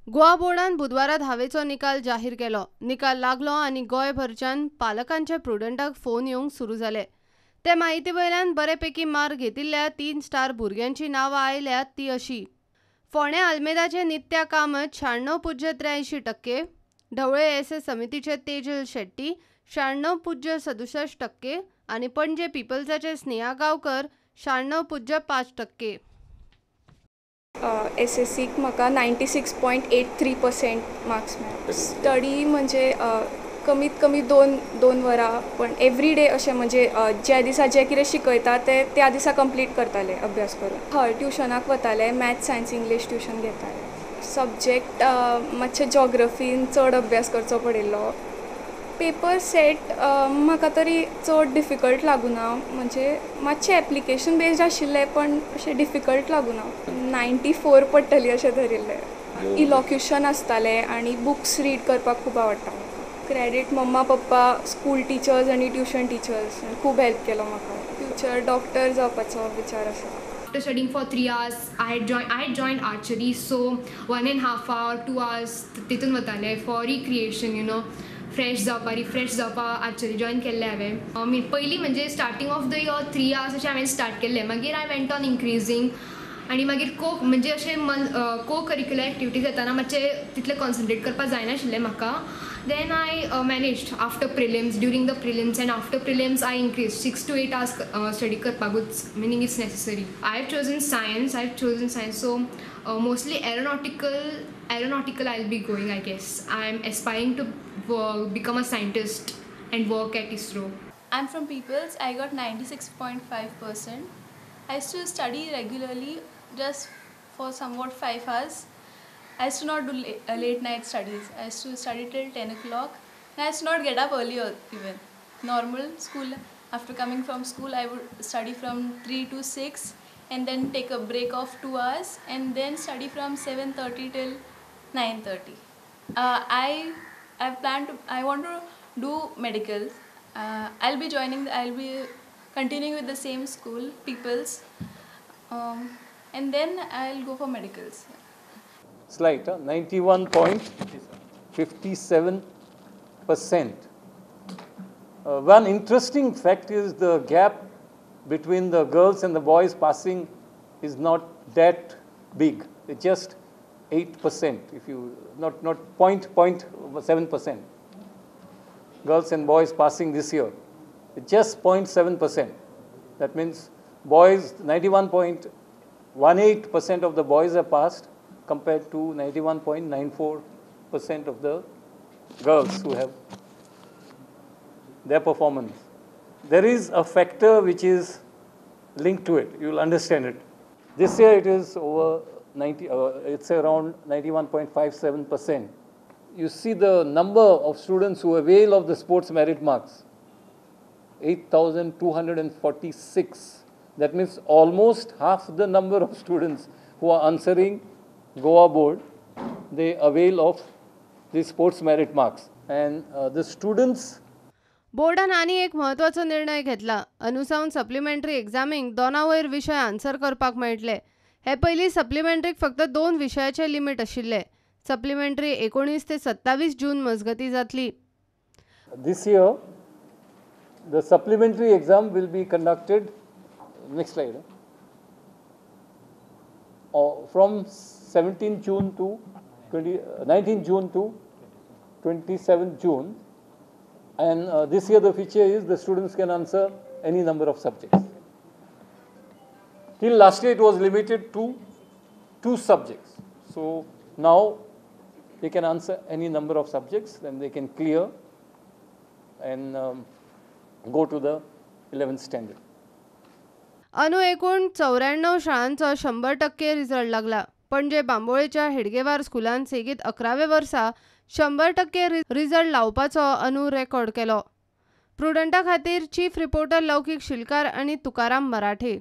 गोवा बोर्डान बुधवारा धावेचो निकाल जाहीर केलो. निकाल लागलो आनी गोंयभरच्यान पालकांचे प्रुडंटाक फोन येवंक सुरू जाले. ते म्हायती वयल्यान बरेपैकी मार्क घेतिल्ल्या 3 स्टार भुरग्यांची नांवां आयल्यात ती अशी: फोंडें आल्मेदाचे नित्या कामत 96.83%, ढवळे एस एस समितीचे तेजल शेट्टी 96.67% आनी पणजे पिपल्साचे स्नेहा गांवकर 96.5%. एस एस सीक म्हाका 96.83% मार्क्स मेळ्ळे. स्टडी म्हणजे कमीत कमी 2 वरां, पण एवरी डे अशें म्हणजे ज्या दिसा जें कितें शिकयता तें त्या दिसा कंप्लीट करतालें अभ्यास करून. हय, ट्युशनाक वतालें, मॅथ्स सायन्स इंग्लीश ट्युशन घेतालें. सब्जेक्ट मातशें जॉग्रफीन चड अभ्यास करचो पडिल्लो. पेपर सेट म्हाका तरी चड डिफिकल्ट लागूना, म्हणजे मातशें एप्लिकेशन बेज्ड आशिल्लें पण अशें डिफिकल्ट लागूना. 94 पडटली अशें धरिल्लें. इलॉक्युशन आसतालें आनी बुक्स रीड करपाक खूब आवडटा म्हाका. क्रेडीट मम्मा पप्पा, स्कूल टिचर्स आनी ट्युशन टिचर्स खूब हेल्प केलो म्हाका. फ्युचर डॉक्टर जावपाचो विचार आसा. After studying for 3 hours, I had joined archery, so 1.5 hour, 2 hours तितून वताले for recreation, you know, fresh जावपा, रिफ्रेश जावपा आर्चरी जॉयन केल्लें हांवें. पयलीं म्हणजे starting of the year 3 hours अशें हांवें स्टार्ट केल्लें, मागीर I went on increasing आनी मागीर को म्हणजे अशें को करिक्युलर एक्टिविटीज येताना मातशें तितलें कॉन्सन्ट्रेट करपाक जायनाशिल्लें म्हाका. Then I managed after prelims, during the prelims and after prelims I increase 6 to 8 hours study करपाकूच, meaning it's necessary. I have chosen science, so mostly aeronautical I will be going, I guess. I am aspiring to become a scientist and work at ISRO. I am from People's. I got 96.5%. I used to study regularly just for somewhat 5 hours. I used to not do late night studies. I used to study till 10 o'clock and I used to not get up early even. Normal school, after coming from school I would study from 3 to 6 and then take a break of 2 hours and then study from 7:30 till 9:30. I want to do medical. I'll be continuing with the same school, People's, and then I'll go for medicals. Slight, 91.57%. One interesting fact is the gap between the girls and the boys passing is not that big. It's just 8%, if you not 0.7%. Girls and boys passing this year, it's just 0.7%. That means boys, 91.18% of the boys have passed compared to 91.94% of the girls who have their performance. There is a factor which is linked to it. You will understand it. This year it is over 90, it's around 91.57%. You see the number of students who avail of the sports merit marks, 8,246. That means almost half the number of students who are answering Goa board, they avail of the sports merit marks. And the students. बोर्डान आनी एक म्हत्वाचो निर्णय घेतला. अनुसावन supplementary एग्जामींक 2 वयर विशय answer करपाक मेळटले. हे पयलीं सप्लिमेंटरीक फक्त 2 विशयाचे लिमीट आशिल्ले. सप्लिमेंटरी 19 ते 27 जून मजगती जातली. This year the supplementary exam will be conducted, next slide, from 17 June to 19 June to 27 June, and this year the feature is the students can answer any number of subjects. Till last year it was limited to 2 subjects. So now they can answer any number of subjects, then they can clear and go to the 11th standard. अनु एकूण 94 शाळांचो 100% result लागला. पणजे बांबोळेच्या हेडगेवार स्कुलान सेगीत 11व्या वर्सा 100% result लावपाचो अनु record केलो. प्रुडंटा खातीर chief reporter लौकीक शिलकार आनी तुकाराम मराठे.